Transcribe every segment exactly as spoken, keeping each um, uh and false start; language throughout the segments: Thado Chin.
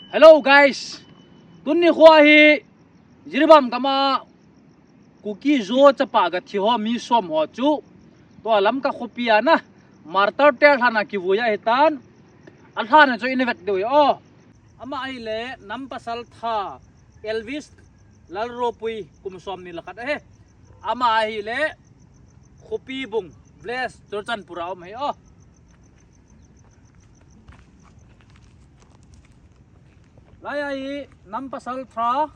Hello guys, tuni khoa hi Jiribam gam a Kuki Zo chapa gathi ho mi som ho chu tua Lamka khopi a na martyr te lhan a kivui ahitan. Alhan a chu ina vet diu ahi o. Ama ahile nam pasal tha Elvis Lalropui kum som ni le khat ahi. Ama ahile Khopibung Village Churachandpur a um ahi o. Lai a hi nam pasal tha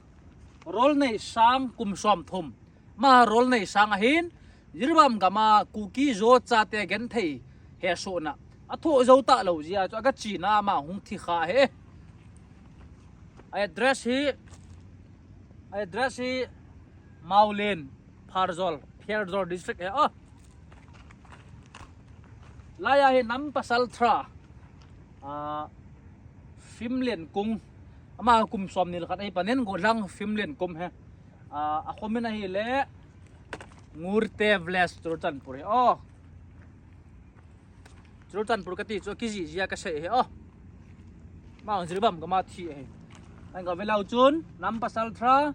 Rolneisang kum som thum. Ama Rolneisang ahin Jiribam gam a Kuki Zo chate genthei hesohna athoh jou talou jeh a chu aga chena ama hung thi kha ahi. A address hi, a address hi Maulen, Pherzawl, Pherzawl district ahi o. Lai a hi nam pasal tha, ah, Fimlenkung, ama kum som ni le khat ahi panin, gollhang Fimlenkung ahi. Ah, akhomin ahile Ngurte Village Churachandpur ahi o. Churachandpur kati chu kijih jeh a kasei ahi o. Ama Jiribam gam a thi ahi. Ahin gave leu chun nam pasal tha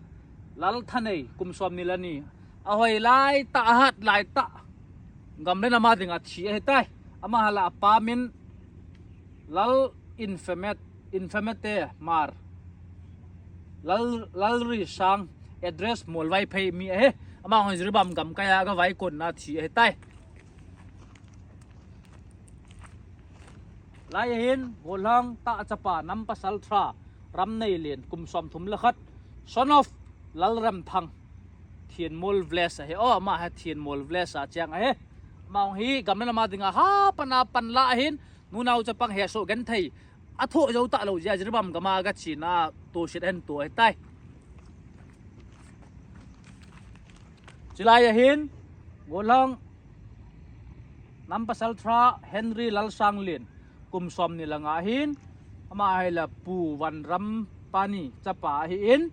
Lalthanei kum som ni le ni. Ahoi laitah, ahat laitah, gam le nam a dinga thi ahitai. Ama hala apa min Lal Infamate, Infamate Mar, Lal, Lalrisang, address Mualvaiphei mi ahi. Ama hon Jiribam gamkai a gavaikon na thi ahitai. Lai a hin gollhang tah chapa nam pasal tha Ramneilien kum som thum le khat, son of Lalremthang, Thenmol Village ahi o. Ama hi Thenmol Village a cheng ahi. Ama hi gam le nam a dinga hapan a panla ahin, nunao chapang hesoh genthei athoh jou talou jeh a Jiribam gam a aga chena toset ahin to ahitai. Chulai a hin gollhang nam pasal tha Henry Lalsanglien kum som ni le nga ahin, ama ahile Pu Vanrampani chapa ahin,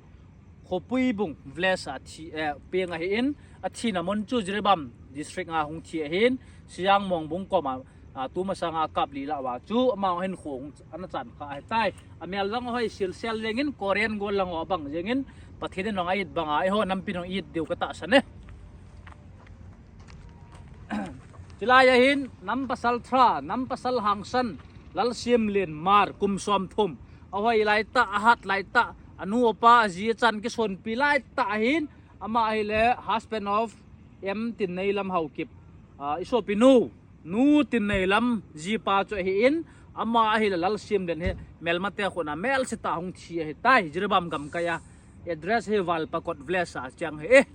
Khopibung Village a thi, eh, peng ahin, athina mun chu Jiribam district a hung thi ahin, Siang Mongbung koma, ah, tumasanga kap lih lah uva chu ama hin khong ana chan kha ahitai. Amel lang hoi silsel jengin, Korean gol lang ho bang jengin, Pathen in hung a-it banga eiho nampin hung it diu katahsan e. Chulai a hin nam pasal tha, nam pasal hangsan, Lalsiamlien Mar, kum som thum. Ahoi laitah, ahat laitah, anu apa, aji achan kisonpi laitah ahin, ama ahile husband of M Tinneilam Haokip, ah, isopinu, Nu Tinneilam jipa chu ahin, ama ahile Lalsiamlien hi melmate khut a melsetah a hung thi ahitai, Jiribam gamkai a. Address hi Valpakot Village a cheng ahi.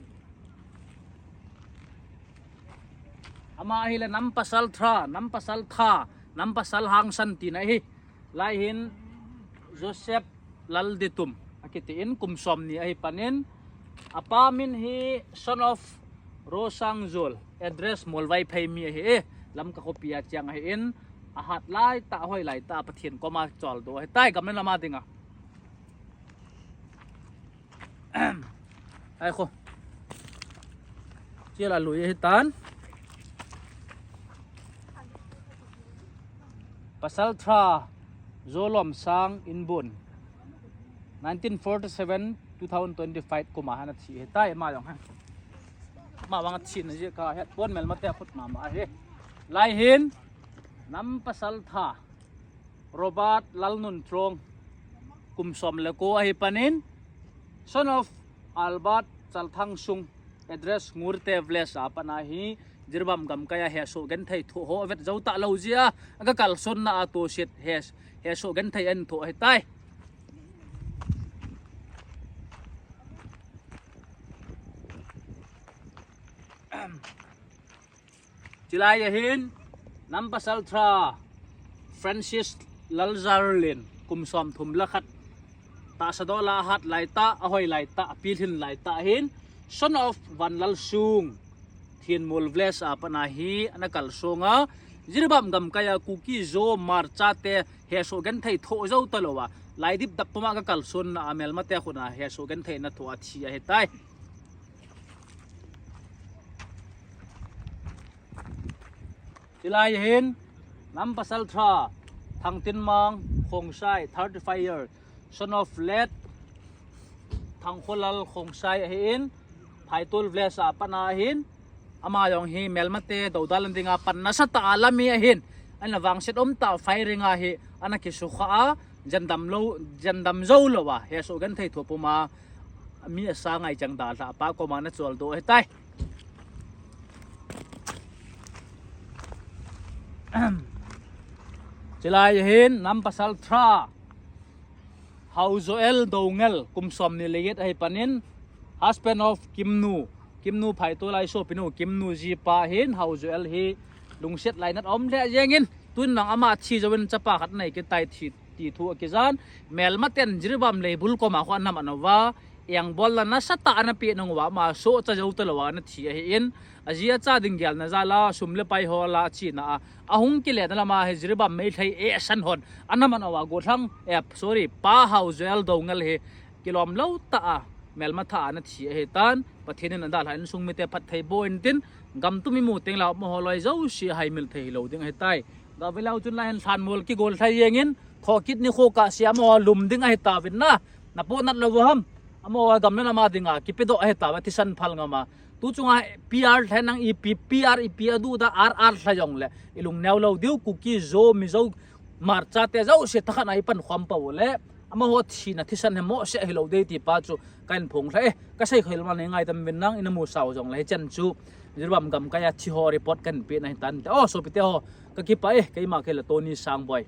Ama ahile nam pasal tha, nam pasal tha, nam pasal hangsan tina ahi. Lai hin Joseph Lalditum akitin, kum som ni ahi panin, apa min hi son of Rosangjol, address Mualvaiphei mi ahi e, Lamka khopi a cheng ahin, ahat laitah, ahoi laitah, Pathen koma choldo ahitai, gam le nam a dinga. Ai kho. Chela lui ahitan. Pasal tha Zolomsang Inbun. Nineteen forty-seven, two thousand twenty-five kum a ana thi ahitai ama jong hin. Ama vang athina jeh kahet pon, melmate khut mama ahi. Lai hin nam pasal tha Robert Lalnunthlong, kum som le ko ahi panin, son of Albert Chalthangsung, address Ngurte Village a pat ahi. Jiribam gamkai a hesoh genthei thoh ho avet jou talou jeh a, aga kalsonna a toset he, hesoh genthei ahin thoh ahitai. Chulai a hin nam pasal tha Francis Lalzarlin, kum som thum le khat, tahsa dola ahat laitah, ahoi laitah, apilhin laitah ahin, son of Vanlalsung, Thenmol Village a pat ahi, ana kalsonga, Jiribam gamkai a Kuki Zo Hmar chate hesoh genthei thoh jou talou a, laidip dap puma aga kalsonna a melmate khut a hesoh genthei ana thoh a thi ahitai. Chulai a hin nam pasal tha Thangtinmang Khongsai, thirty-five year, Son of late Thangkholal Khongsai ahin, Phaitol village a pat ahin, ama jong hi melmate dodal dinga pan nasatah a la mi ahin, ana vangset umtah firing a hi ana kisukha a, jandam lou, jandam jou lou a, hesoh genthei thoh puma mi asa ngai chang dalha pa koma ana choldo ahitai. Chulai hin nam pasal Thra Hau Joel Doungel, kum somni le get ahi panin, husband of Kimnu. Kimnu Phaitol a isopinu Kimnu jipa hin Hau Joel hi lungset lainat aum lheh jengin, tun lang ama thi jouvin chapa khat nei kitai thi ti thu akijan, melmaten Jiribam leibul koma khu ana man uva, engbolna nasatah ana peh nung uva, ama sohcha jou talou a ana thi ahin, aji acha ding gelna jal a, sum le pai ho la china a, ahung kile na lama hi Jiribam Meitei asan hon ana man uva, gollhang, eh, sorry, Pa Hau Joel Doungel hi kilom lou tah a melma thah a ana thi ahitan, Pathen in adalhan insung mite phatthei boh intin, gam tum imu teng leh amaho loi jouse haimil thei hilou ding ahitai. Gavei leu chun la hin lhanmol kigol lhai jengin, thokit nikho kahse amaho lum ding ahitauvin na, napoh nat lou u ham, amaho gam le nam a dinga kipedoh ahitauva, thisan phal ngam a. Tu chunga P R lhai nang ipi, P R ipi adu da, R R lhai jongle ilung neo lou diu, Kuki, Zo, Mizo, Hmar chate jouse thakhat a ipan khom pau le, amaho thina thisan hi mohseh hilou ding ti pa chu kahin phong lha e. Kasei khel ma nei ngaidam uvin lang, ina musau jongle hichan chu Jiribam gamkai a thi ho report kahin peh na ahitan. O sopite ho, kakipah e, keima kei le Tony Sangboi.